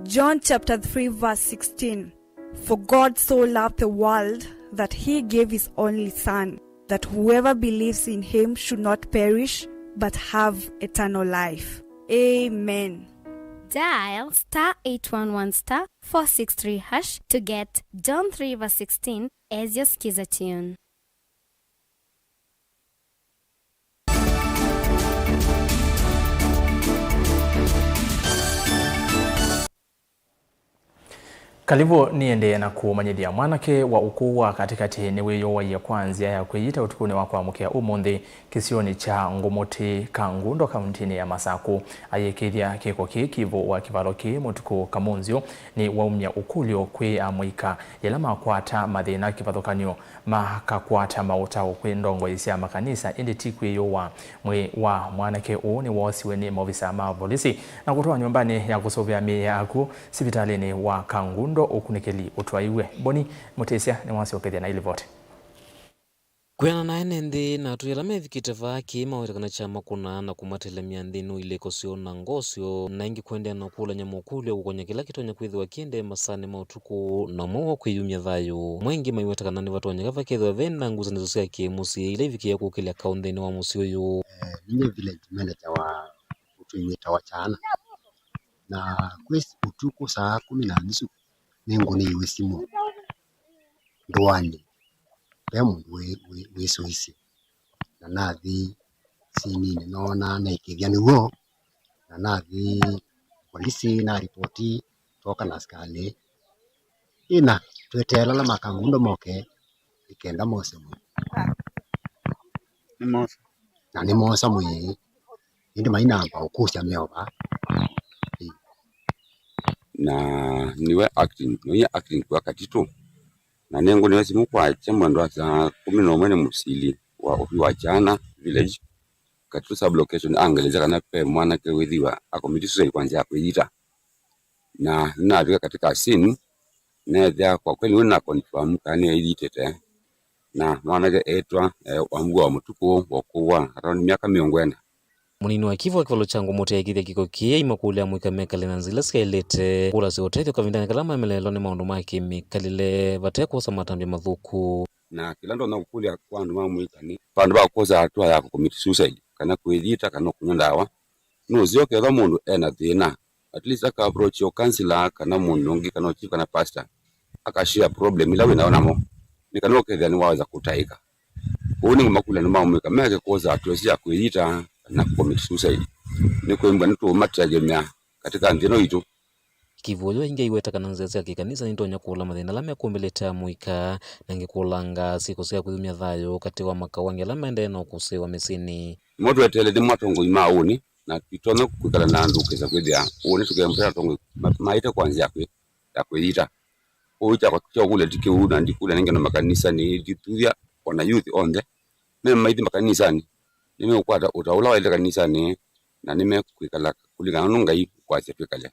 John chapter three verse sixteen. For God so loved the world that he gave his only Son, that whoever believes in him should not perish but have eternal life. Amen. Dial star eight one one star four six three hash to get John three verse sixteen as your skiza tune. Karibu nĩendee na kũmanyĩthya. Mwanake wa ũkũũ wa katĩkatĩ nĩwĩyũaie kwa nzĩa ya kwĩyita ũtukũnĩ wa kwamũkĩa ũmũnthĩ kĩsionĩ kya Ngũmũtĩ, Kangundo, kauntinĩ ya Masakũ. Ayĩkĩĩthya kĩko kĩĩ kĩvũ wa kĩvalo kĩĩ mũtukũ kamũnzyũ nĩwaumya ũkũlyo kwĩ amũika yĩla makwata mathĩna kĩvathũkany'o makakwata maũtao kwĩ ndongoi sya makanisa, ĩndĩ ti kwĩyũa. Mwĩĩ wa mwanake ũũ nĩwoosiwe nĩ maovisa ma volisi na kũtwawa nyũmbanĩ ya kũsũvĩa mĩĩ ya akw'ũ sivitalĩnĩ wa Kangundo, ũkunĩkĩli ũtwaiwe. Boni Mũtĩsya nĩwasyokethya na ĩlivoti. Kwĩana na ene nthĩ na atũi ala mevikĩte vaa kĩĩ maweta kana kyamakũna na kũmatelemya nthĩnĩ wa ilĩko syoo na ngoo syoo, na ĩngĩ kũendeea na kũkũlany'a mokũlyo kũkony'a kĩla kĩtonya kwĩthĩwa kĩendee masaanĩ ma ũtukũ na ũmwe wa kwĩyumya thayũ. Amwe aingĩ maiweta kana nĩvatonyeka vakethĩwa ve na ngusanĩsyo sya kĩ-mũsyĩ ila ivikĩĩe kũkĩlya kaũ nthĩnĩ wa mũsyĩ ũyũ. Eh, ninyie village manager wa ũtũi wĩtawa Kyana, na kwĩ ũtukũ saa kũmi na nusu nĩngũnĩiwe simũ ndũanĩ, ve mũndũ wĩ, wĩ, wĩsũisye. Na nathi sininĩ noona naikĩthya nĩw'o, na nathi polisi na ripoti, twoka na asikalĩ. Ĩna tweteela ala ma Kangundo moke, nĩ kenda mose mwĩĩ. Nĩmosa. Na nĩmosa mwĩĩ. Ĩndĩ mainamba ũkũsya meova. Ĩ. Na niwe acting, niwe acting kwa Katito. Na nĩngũnĩwe simũ kwakya mwendo wa saa kũmi na ũmwe nĩ mũsili wa ũtũi wa Kyana village, Katito sub location, angelesya kana ve mwanake wĩthĩwa akomiti suicide kwa nzĩa ya kwĩyita. Na nĩnavika katika scene, neethĩa kwa kweli nĩna confirm kana nĩeyĩtĩte. Na mwanake eĩtwa, eh, Wambua wa Mũtukũ, wa ũkũũ wa around myaka mĩongo ĩna. Mũnini wa kĩvũ wa kĩvalo kya Ngũmũtĩ aikĩthya kĩko kĩĩ, aimakũlya amũika mekale na nzĩa ila syaĩlĩte kũlasya ũtethyo kavindanĩ kala mameleelwa nĩ maũndũ ma kĩmĩkalĩle vate kwosa matambya mathũku. Na kĩla ndonya kũkũlya kwa andũ ma mũika nĩ, vandũ va kwosa hatua ya kũcommit suicide, kana kwĩyita, kana kũnywa ndawa, nũseo kethwa mũndũ ena thĩna, at least aka approach your counselor, kana mũndũ ũngĩ, kana chief, kana pastor, aka share problem ila wĩ nayo namo, nĩ kana ũkethĩa nĩwaweza kũtaĩka. Ũu nĩngũmakũlya andũ ma mũika meke kwosa hatua isu ya kwĩyita na kũcommit suicide, nĩ kwĩmbwa nĩtũũmategemea katika nthĩ ĩno itũ. Kĩvũyũ aingĩ aiweta kana nzĩa sya kĩkanisa nitonya kũũla mathĩna ala mekũmbĩlĩte amũika, na ĩngĩ kũũlanga syĩko sya kwĩyumya thayũ katĩ wa makaũ angĩ ala maendee na ũkũsĩĩwa mĩsyĩnĩ. Nĩmo tweteele nĩmo atongoi ma ũnĩ Na tũitonya kwĩkala na andũ ũkesa kwĩthĩa ũnĩ tũkembea atongoi ma- maĩte kwa nzĩa ya kwĩ- ya kwĩyita. Ũu kya kya ũkũlya ti kĩu, na ndikũlya nĩ ngendo makanisa nĩ ndithuthya ona youth onthe me maithi makanisanĩ nĩmeũkwata ũtao ũla waĩle kanisanĩ, na nĩmekwĩkala kũlingana nũ Ngai kwasya twĩkale.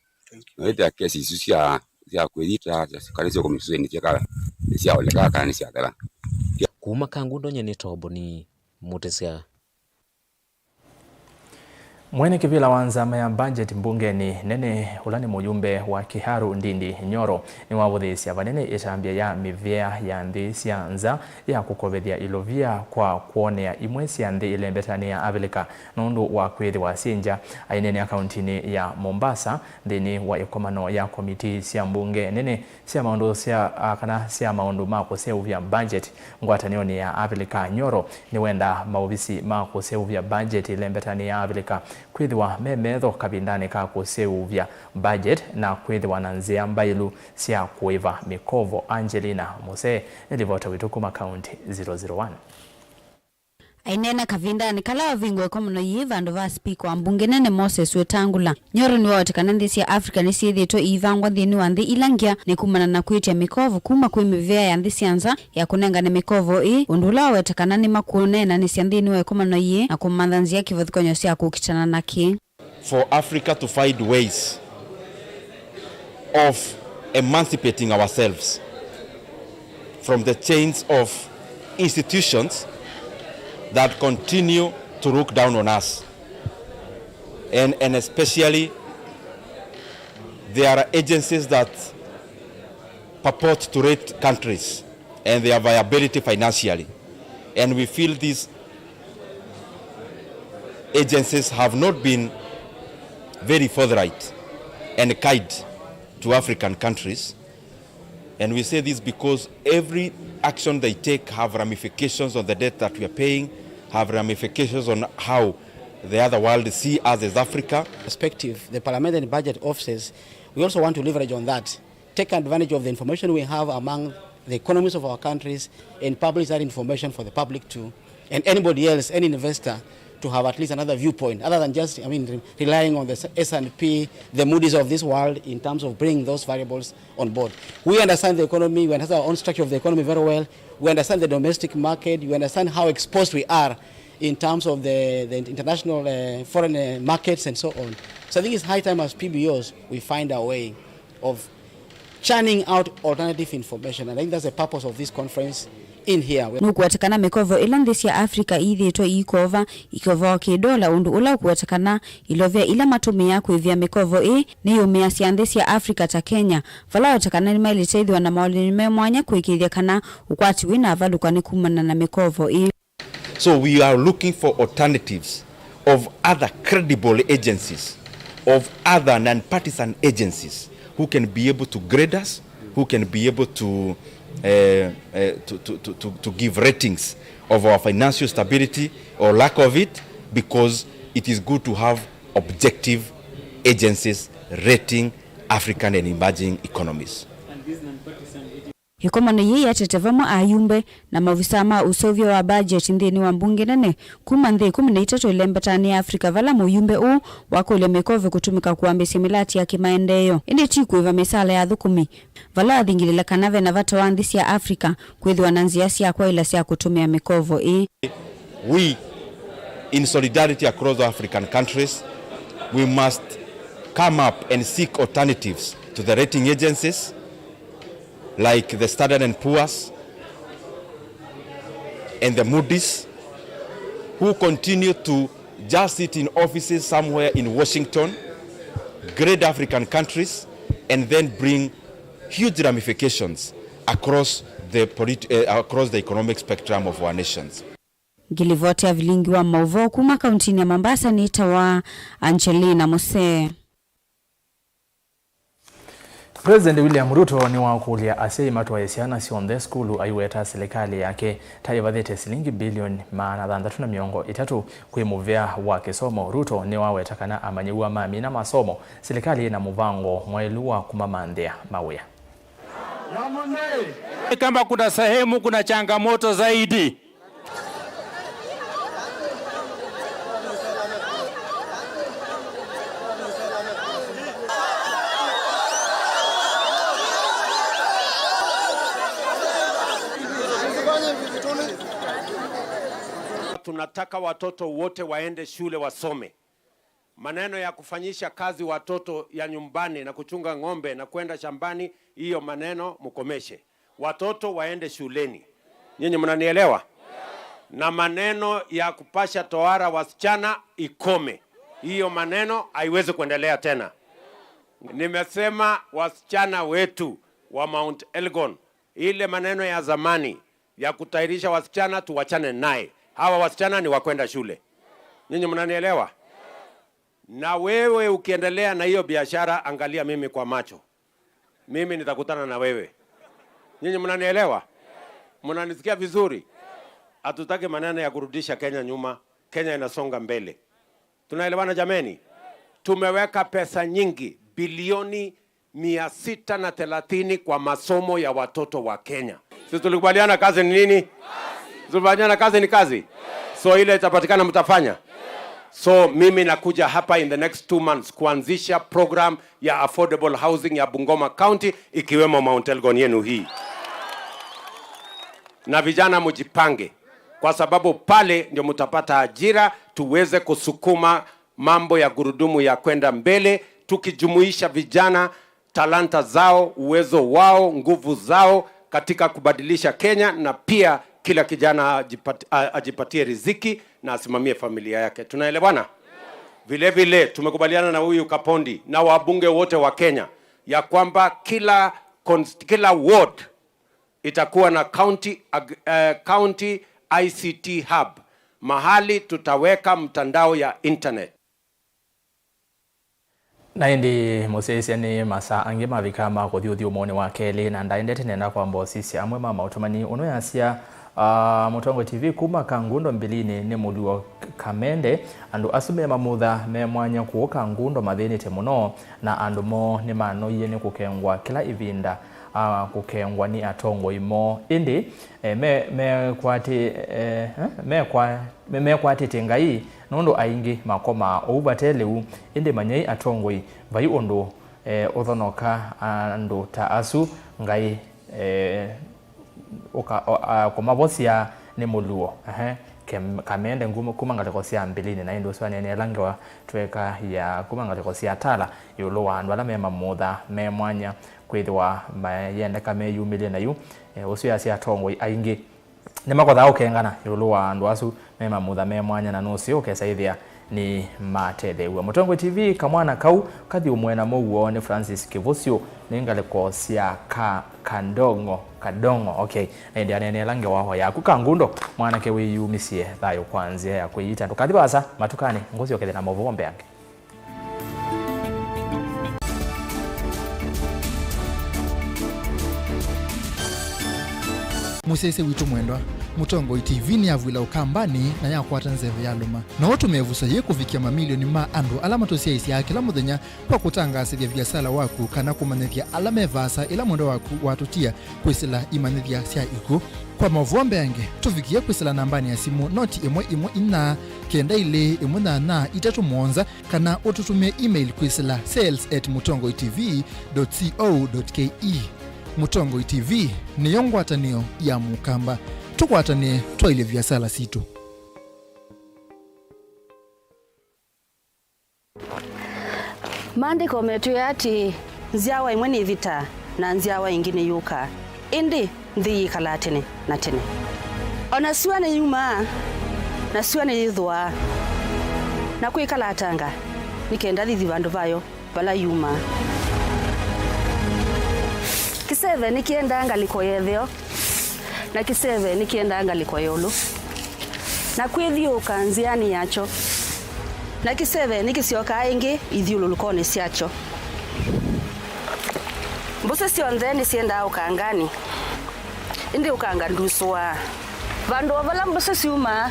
Na wĩthĩa kesi isu sya sya kwĩyita kana sya kũmĩsusenĩ syĩkala nĩsyaolekaa kana nĩsyathela. Kuma Kangundo nye nĩ Toboni Mutisia. Mwene kĩvĩla wa nzama ya budget mbungenĩ nene, ũla nĩ mũyumbe wa Kiharu Ndindi Nyoro, nĩwavũthĩĩsya vanene ĩtambya ya mĩvĩa ya nthĩ sya nza ya kũkovethya ilovia kwa kwonea imwe sya nthĩ ĩlembetanĩ ya Avilika nũndũ wa kwĩthĩwa syĩ ngya. Aineenea kauntinĩ ya Mombasa nthĩnĩ wa ĩkomano ya komitii sya mbunge nene sya maũndũ sya, a, kana sya maũndũ ma kũseũvya budget ngwatanĩonĩ ya Avilika, Nyoro nĩwendaa maovisi ma kũseũvya budget ĩlembetanĩ ya Avilika kwĩthĩwa me metho kavindanĩ ka kũseũvya budget na kwĩthĩwa na nzĩa mbaĩlu sya kũĩva mĩkovo. Angelina Muse nĩ livota witũ kuma kaunti zero zero one. Aineena kavindanĩ kala wavingũa ĩkomano yĩĩ vandũ va spika wa mbunge nene Moses Wetangula, Nyoro nĩwawetie kana nthĩ sya Africa nĩsyĩthĩĩtwe iivangwa nthĩnĩ wa nthĩ ila ngya nĩ kumana na kwĩtya mĩkovo kuma kwĩ mĩvĩa ya nthĩ sya nza ya kũnengane mĩkovo ĩĩ, ũndũ ũla waweta kana nĩmakũneenanĩsya nthĩnĩ wa ĩkomano yĩĩ na kũmantha nzĩa kĩvathũkany'o sya kũkitana nakĩ. For Africa to find ways of emancipating ourselves from the chains of institutions that continue to look down on us. And, and especially, there are agencies that purport to rate countries and their viability financially. And we feel these agencies have not been very forthright and kind to African countries. And we say this because every action they take have ramifications on the debt that we are paying, have ramifications on how the other world see us as Africa. Perspective, the parliamentary budget offices, we also want to leverage on that. Take advantage of the information we have among the economies of our countries and publish that information for the public too, and anybody else, any investor, to have at least another viewpoint other than just, I mean, re- relying on the S and P, the Moody's of this world in terms of bringing those variables on board. We understand the economy, we understand our own structure of the economy very well, we understand the domestic market, we understand how exposed we are in terms of the, the international, uh, foreign, uh, markets and so on. So I think it's high time as P B Os we find a way of churning out alternative information, and I think that's the purpose of this conference in here. Nũkũweta kana mĩkovo ĩla nthĩ sya Africa iithĩĩtwe iikova, ikova o kĩdola, ũndũ ũla ũkũweta kana ilovia ila matũmĩaa kũĩvĩa mĩkovo ĩĩ nĩyũmĩasya nthĩ sya Africa ta Kenya, vala weta kana nĩmaĩlĩte ĩthĩwa na maũlĩni me mwanya kũĩkĩĩthya kana ũkwati wĩ na avalũka nĩ kumana na mĩkovo ĩĩ. So we are looking for alternatives of other credible agencies, of other non-partisan agencies who can be able to grade us, who can be able to, uh, uh, to, to, to, to, to give ratings of our financial stability or lack of it, because it is good to have objective agencies rating African and emerging economies. Ĩkomano yĩĩ yatete vamwe ayumbe na maovisaa ma ũseũvyo wa mbajeti nthĩnĩ wa mbunge nene kuma nthĩ ĩkũmi na itatũ ĩlembetanĩ ya Africa, vala mũyumbe ũũ wakũlya mĩkovo kũtũmĩka kũambĩĩsya mĩlati ya kĩmaendeeo, ĩndĩ ti kũĩva mĩsaala ya athũkũmi, vala wathingĩlĩle kana ve na vata wa nthĩ sya Africa kwĩthĩwa na nzĩa sya kwaĩla sya kũtũmĩa mĩkovo ĩĩ. We, in solidarity across African countries, we must come up and seek alternatives to the rating agencies like the Standard and Poor's and the Moody's, who continue to just sit in offices somewhere in Washington, grade African countries, and then bring huge ramifications across the polit-, eh, across the economic spectrum of our nations. Ngĩlivoti ya vilingi wa maũvoo kuma kauntinĩ ya Mombasa nĩtawa Angelina Musee. President William Ruto nĩwakũlya asyai matwae syana syonthe sukulu, aiweta silikalĩ yake ta ĩvathĩte silingi bilioni maana thanthatũ na mĩongo ĩtatũ kwĩ mũvea wa kĩsomo. Ruto nĩwaweta kana amanyĩw'a mamina masomo, silikalĩ yĩna mũvango mwaĩlu wa kũmamanthĩa mawĩa. Kama kuna sehemu kuna changamoto zaidi, Tunataka watoto wote waende shule wasome. Maneno ya kufanyisha kazi watoto ya nyumbani na kuchunga ng'ombe na kwenda shambani, hiyo maneno mkomeshe. Watoto waende shuleni. Nyinyi mnanielewa? Na maneno ya kupasha tohara wasichana ikome. Hiyo maneno haiwezi kuendelea tena. Nimesema wasichana wetu wa Mount Elgon, ile maneno ya zamani ya kutayarisha wasichana tuwachane naye. Hawa wasichana ni wa kwenda shule. Nyinyi mnanielewa? Na wewe ukiendelea na hiyo biashara, angalia mimi kwa macho. Mimi nitakutana na wewe. Nyinyi mnanielewa? Mnanisikia vizuri? Hatutaki maneno ya kurudisha Kenya nyuma. Kenya inasonga mbele. Tunaelewana jameni? Tumeweka pesa nyingi, bilioni mia sita na thelathini kwa masomo ya watoto wa Kenya. Sisi tulikubaliana kazi ni nini? Tulikubaliana kazi ni kazi. So ile itapatikana mtafanya. So mimi nakuja hapa in the next two months kuanzisha program ya affordable housing ya Bungoma County, ikiwemo Mount Elgon yenu hii. Na vijana mjipange, kwa sababu pale ndio mtapata ajira, tuweze kusukuma mambo ya gurudumu ya kwenda mbele, tukijumuisha vijana, talanta zao, uwezo wao, nguvu zao katika kubadilisha Kenya, na pia kila kijana ajipati-, a-, ajipatie riziki na asimamie familia yake. Tunaelewana? Vile vile tumekubaliana na huyu Kapondi na wabunge wote wa Kenya ya kwamba kila cons-, kila ward itakuwa na county ag-, eh, county I C T hub, mahali tutaweka mtandao ya internet. Na ĩndĩ mũsyaĩĩsya nĩ masaa angĩ mavika ma kũthi ũthyũmũonĩ wa kelĩ, na ndaendete nenda kwamba ũsisya amwe ma maũtũmani. Ũnũ yasya, ah, Mũtongoi T V kuma Kangundo Mbilinĩ nĩ Mũluo Kamende. Andũ asu me mamutha me mwanya kũũ Kangundo mathĩnĩte mũno, na andũ moo nĩmanoie nĩ kũkengwa kĩla ĩvinda, ah, kũkengwa nĩ atongoi moo. Ĩndĩ, eh, me, mekwatĩ-, eh, eh, mekwa-, me, mekwatĩte Ngai, nũndũ aingĩ makomaa ũu vate lĩu. Ĩndĩ manyai atongoi, vai ũndũ, eh, ũthonoka andũ ta asu. Ngai, eh, ũka-, o-, a-, kũmavosya nĩ Mũluo. Ehe. Kem-, Kamende nguma, kuma ngalĩko sya Mbilinĩ, na ĩndĩ ũsu aneenea ĩla ngewa tweka ya kuma ngalĩko sya Tala ĩũlũ wa andũ ala me mamutha me mwanya kwĩthĩwa mayendeka meyumĩlye nayu. Eh, ũsu yasya atongoi aingĩ nĩmakothaa ũkengana ĩũlũ wa andũ asu me mamutha me mwanya, na nũseo ũkesa ĩthĩa nĩmatetheew'a. Mũtongoi T V, kamwana kau kathyũmũe na mũuo nĩ Francis Kĩvũsyũ, nĩ ngalĩko sya Ka-, Kandongo, Kadongo, okay. Na ĩndĩ aneenea ĩla ngewa o yaku Kangundo, mwanake wĩyumisye thayũ kwa nzĩa ya kwĩyita. Ndũkathi vaasa, matukanĩ ngũsyokethya na maũvoo mbeange. Mũsyaĩĩsya witũ mwendwa, Mũtongoi T V nĩyavw'ĩla Ũkambanĩ na yakwata nzeve ya lũma. No ũtũmĩe ĩvuso yĩĩ kũvikĩa mamilioni ma andũ ala matũsyaĩĩsyaa kĩla mũthenya kwa kũtangaasĩthya viasala waku kana kũmanyĩthya ala me vaasa ĩla mwendwa waku watũtia kwĩsĩla imanyĩthya sya ikw'ũ. Kwa maũvoo mbeange, tũvikĩe kwĩsĩla nambanĩ ya simũ noti ĩmwe ĩmwe inya, kenda ilĩ ĩmwe nyanya itatũ mũonza, kana ũtũtũmĩe email kwĩsĩla sales at mũtongoi T V dot co dot K E. Mũtongoi T V nĩyo ngwatanĩo ya Mũkamba. Tũkwatanĩe twaĩlye viasala sitũ. Maandĩko metwĩe atĩĩ, nzyawa ĩmwe nĩthĩtaa, na nzyawa ĩngĩ nĩyũkaa, ĩndĩ nthĩ yĩkalaa tene na tene. O na syũa nĩyumaa, na syũa nĩyĩthũaa, na kwĩkalatanga, nĩ kenda thithi vandũ vayo vala yumaa. Kĩseve nĩkĩendaa ngalĩko ya ĩtheo, na kĩseve nĩkĩendaa ngalĩko ya ĩũlũ, na kwĩthyũũka nzĩanĩ yakyo, na kĩseve nĩkĩsyokaa ĩngĩ ithyũlũlũkonĩ syakyo. Mbũsĩ syonthe nĩsyendaa ũkanganĩ, ĩndĩ ũkanga ndusũaa. Vandũ o vala mbũsĩ syumaa,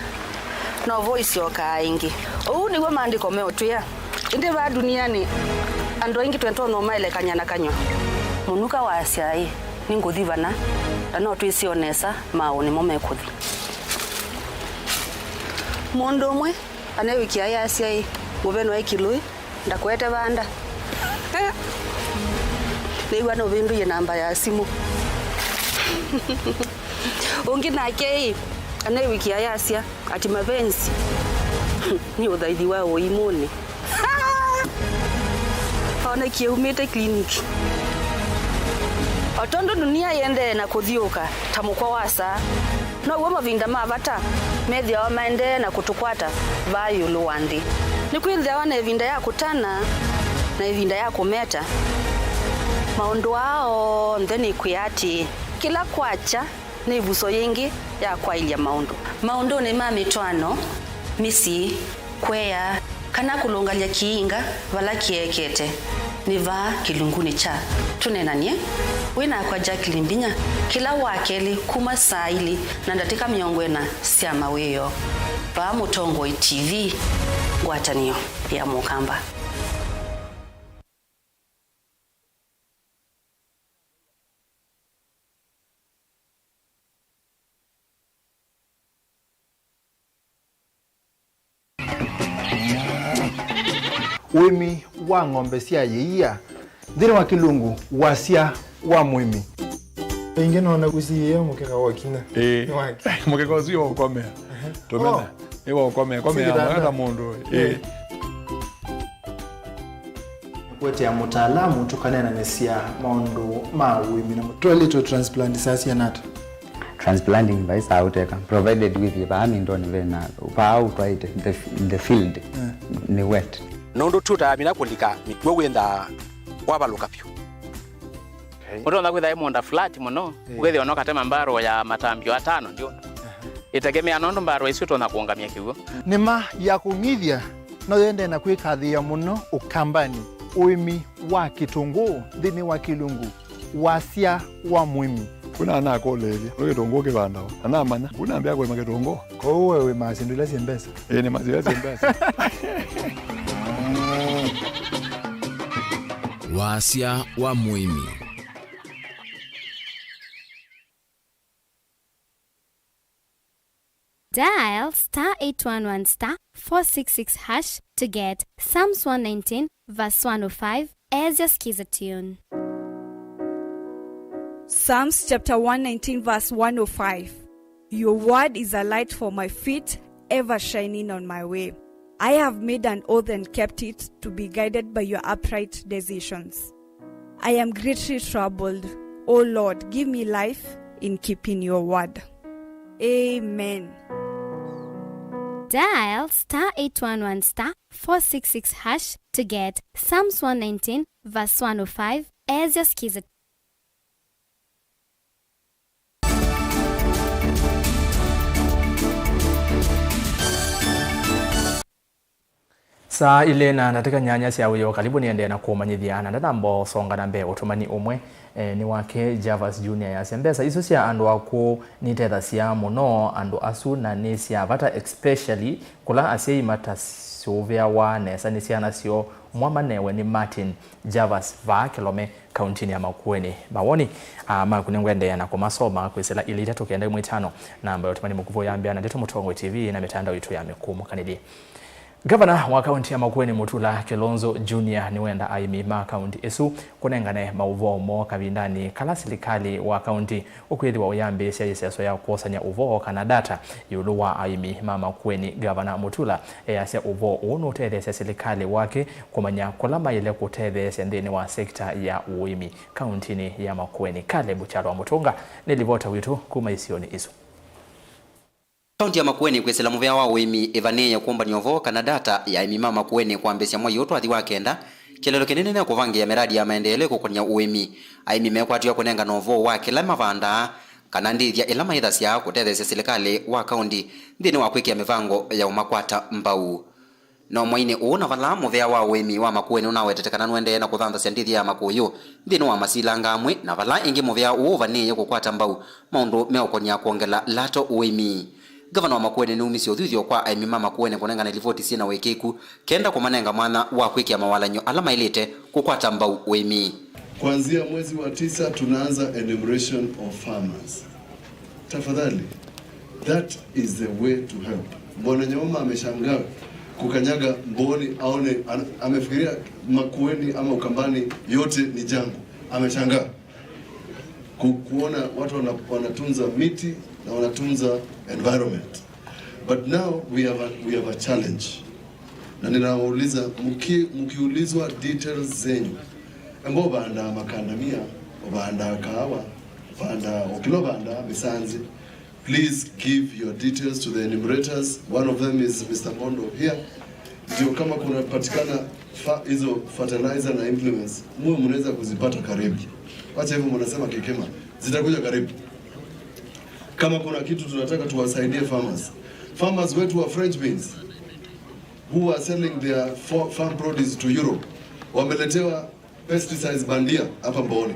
novo isyokaa ĩngĩ. Ũu nĩw'o Maandĩko meũtwĩa. Ĩndĩ vaa ndunianĩ, andũ aingĩ twĩtonya ũmaelekany'a na kanyw'a. Mũnuka waasya-ĩ, nĩngũthi vana, na no twĩsĩ o nesa maaũ nĩmo mekũthi. Mũndũ ũmwe aneewĩkĩa ayasya-ĩ, mũveno e kĩlũĩ, ndakũete vanda. Nĩw'a nũvĩndũie namba ya simũ. Ũngĩ nake-ĩ, anewĩkĩa yasya ati mavenzi nĩ ũthaithi wa ũimũnĩ. Onekie umĩte clinic. O tondũ dunia yĩendee na kũthiũũka ta mũkwa wa saa, now'o mavinda ma vata methĩawa maendee na kũtũkwata vaa ĩũlũ wa nthĩ. Nĩkwĩthĩawa na ĩvinda ya kũtana na ĩvinda ya kũmeta. Maũndũ aa onthe nĩkwĩa atĩĩ, kĩla kwakya nĩ ĩvuso yĩngĩ ya kwaĩlya maũndũ. Maũndũnĩ ma mĩtwaano, mĩsyĩ, kũea, kana kũlũngalya kĩinga vala kĩekete, nĩ vaa kĩlungunĩ kya Tũneenany'e wĩ nakwa Jacqueline Mbinya kĩla Wakelĩ kuma saa ilĩ na ndatĩka mĩongo ĩna sya mawĩoo, vaa Mũtongoi T V, ngwatanĩo ya Mũkamba. Ũĩmi wa ng'ombe sya yĩia nthĩnĩ wa kĩlungu wasya wa mũĩmi. Ĩngĩ noona ũsiĩĩe mũkeka wa kinya. Ĩĩ. Nĩ wake. Mũkeka ũsu nĩ wa ũkomea. Tũmena. Oh. Nĩ wa ũkomea. Komea. Sĩ kĩtanda. Mwana ta mũndũ. Ĩĩ. Ĩĩ. Nĩkũetea mũtaalamu tũkaneenanĩsya maũndũ ma ũĩmi na mũtwaĩlĩtwe transplant saa siana ata? Transplanting vai saa ũteka, provided wĩthĩe vaa mĩndonĩ vena, vaa ũtwaĩte, the, the field, eh, nĩ wet. Nũndũ tutaa mina kũlika mĩkw'ũ wĩnthaa wavalũka vyũ. Okay. Ũtonya kwĩtha ĩ mũũnda flat mũno, eh, ũkethĩa ona ũkatema mbarũ ya matambio atano ndio. Aha. Ĩtegemea nũndũ mbarũ isu ũtonya kũũngamya kĩw'ũ. Nĩma ya kũng'ithya no yendee na kwĩkathĩĩa mũno Ũkambanĩ, ũĩmi wa kĩtũngũũ nthĩnĩ wa kĩlungu wasya wa mũĩmi. Kuna anakũlĩĩlye, nĩ kĩtũngũũ kĩvandawa? Na namanya, kuna ambĩa kũĩma kĩtũngũũ. Kwoou we wĩmaa syĩndũ ila syĩ mbesa? Ĩĩ, nĩmaa syĩndũ ila syĩ mbesa. Wasya wa mũĩmi. Dial star eight one one star four six six hash to get Psalms one nineteen verse one oh five as your Skiza tune. Psalms chapter one nineteen verse one oh five. Your word is a light for my feet, ever shining on my way. I have made an oath and kept it, to be guided by your upright decisions. I am greatly troubled. O Lord, give me life in keeping your word. Amen. Dial star eight one one star four six six hash to get Psalms one nineteen verse one oh five as your Skiza. Saa ilĩ na ndatĩka nyanya sya wĩoo, karibu nĩendee na kũmanyĩthya, na ndanamba ũsonga na mbee, ũtũmani ũmwe, eh, nĩ wake Javas Junior, yasya, mbesa isu sya andũ akũũ nitethasya mũno andũ asu, na nĩ sya vata, especially kũla asyai matasũvĩawa nesa nĩ syana syoo. Mwa manewe nĩ Martin Javas vaa Kĩlome, kauntinĩ ya Makueni. Mawoni, ah, maku nĩngwendeea na kũmasoma kwĩsĩla ilĩ itatũ kenda ĩmwe itano, namba ya ũtũmani mũkuvĩ ũyambĩa na ndeto Mũtongoi T V na mĩtandao itũ ya mĩkũmũkanĩlye. Ngavana wa kaunti ya Makueni Mutula Kilonzo Junior nĩwenda aĩmi ma kaunti ĩsu kũnengane maũvoo moo kavindanĩ kala silikalĩ wa kaunti ũkwĩthĩwa ũyambĩĩsya ĩseso ya kwosany'a ũvoo kana data ĩũlũ wa aĩmi ma Makueni. Ngavana Mutula easya ũvoo ũũ nũtetheesya silikalĩ wake kũmanya kũla maĩle kũtetheesya nthĩnĩ wa sekita ya ũĩmi kauntinĩ ya Makueni. Caleb Kyalwa Mũtũnga nĩ livota witũ kuma isionĩ isu. Kaunti ya Makueni kwĩsĩla mũvea wa ũĩmi ĩvanĩĩe kũmbany'a ũvoo kana data ya aĩmi ma Makueni kwambĩĩsya mwei ũũ twathi wa kenda, kĩeleelo kĩnene nĩ kũvangĩĩa mĩradi ya maendeelo ĩkũkũnĩa ũĩmi. Aĩmi mekwatĩwa kũnengana ũvoo wa kĩla mavandaa kana ndĩthya ĩla maĩthasya kũtetheesya silikalĩ wa kaunti nthĩnĩ wa kwĩkĩa mĩvango ya ũmakwata mbau. No mweinĩ ũũ na vala mũvea wa ũĩmi wa Makueni ũnawetete kana nũendee na kũthanthasya ndĩthya ya makũyũ nthĩnĩ wa masilanga amwe, na vala ĩngĩ mũvea ũũ ũvanĩĩe kũkwata mbau maũndũ meũkony'a kwongela lato ũĩmi. Ngavana wa Makueni nĩumisye ũthuthyo kwa aĩmi ma Makueni kũnengane livoti syĩ na wĩkĩĩku kenda kũmanenga mwanya wa kwĩkĩa mawalany'o ala maĩlĩte kũkwata mbau ũĩmi. Kuanzia mwezi wa tisa tunaanza enumeration of farmers. Tafadhali, that is the way to help. Bwana Nyauma ameshangaa kukanyaga Mbooni aone, an-, amefikiria Makueni ama Ukambani yote ni jangwa. Ameshangaa. Kuona watu wana-, wanatunza miti na wanatunza environment. But now we have a, we have a challenge. Na ninawauliza, mki-, mkiulizwa details zenyu, embo vanda makandamia, vanda kahawa, vanda okilo, vanda misanzi, please give your details to the enumerators. One of them is Mister Mondo here. Ndio kama kunapatikana fa-, hizo fertilizer na implements, muwe mnaweza kuzipata karibu. Wacha hivyo, mnasema kikima, zitakuja karibu. Kama kuna kitu tunataka tuwasaidie farmers. Farmers wetu wa French beans who are selling their fo-, farm produce to Europe wameletewa pesticides bandia hapa Mbooni.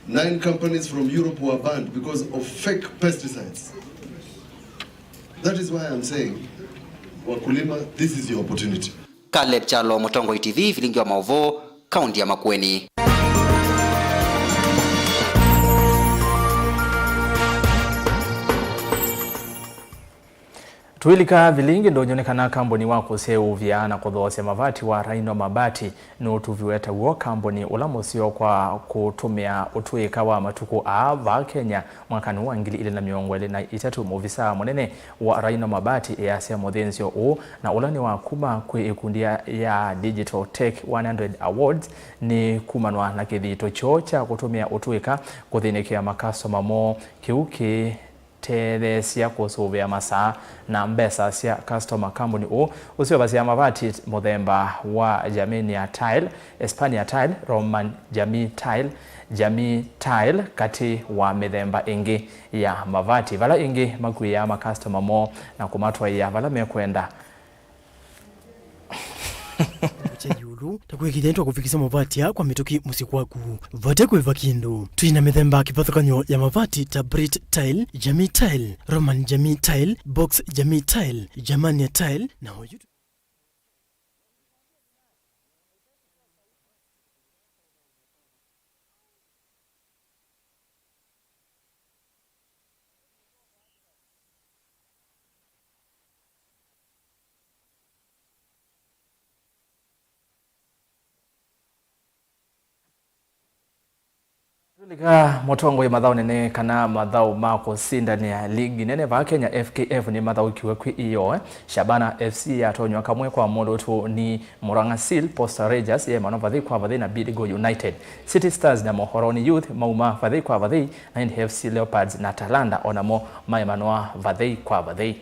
Nine companies from Europe were banned because of fake pesticides. That is why I'm saying, wakulima, this is your opportunity. Caleb Kyalo, Mũtongoi T V, vilingi wa maũvoo, kaunti ya Makueni. Tũilika vilingi, ndũnyũ nĩ kana kambuni wa kũseũvya na kũthoosya mavati wa Rhino Mabati nũtuviwe ta w'o kambuni ũla mũseo kwa kũtũmĩa ũtũĩka wa matukũ aa vaa Kenya mwakanĩ wa ngili ilĩ na mĩongo ĩlĩ na itatũ. Mũvisaa mũnene wa Rhino Mabati easya mũthĩnzĩo ũũ, na ũla nĩ wa kuma kwĩ ĩkundi ya, ya Digital Tech one hundred Awards, nĩ kumanwa na kĩthito kyoo kya kũtũmĩa ũtũĩka kũthĩnĩkĩa makastoma moo. Kĩu kĩ tetheesya kũsũvĩa masaa na mbesa sya customer. Kambuni ũũ ũseũvasya mavati mũthemba wa Germania Tile, Espania Tile, Roman Jamii Tile, Jamii Tile, katĩ wa mĩthemba ĩngĩ ya mavati, vala ĩngĩ makuĩaa makastoma moo na kũmatwaĩa vala mekwenda. Kũkya ĩũlũ, ta kwĩkĩthya nĩtwakũvikĩsya mavati aa kwa mĩtũkĩ mũsyĩ kwaku. Vate kũĩva kĩndũ. Twĩ na mĩthemba kĩvathũkany'o ya mavati ta Brit Tile, Jamii Tile, Roman Jamii Tile, Box Jamii Tile, Germania Tile, na oyu. Tũlika mũtongoi mathaũnĩ nĩ kana mathaũ ma kũsindanĩa ligi nene vaa Kenya, F K F, nĩmathaũkiw'e kwĩ ĩoo. Shabana F C yatonywa kamwe kwa mũlũtũ nĩ Murang'a Seal, Posta Rangers yeemanwa vathei kwa vathei na Bidco United. City Stars na Mohoroni Youth mauma vathei kwa vathei, na ĩndĩ F C Leopards na Talanta o namo maemanwa vathei kwa vathei.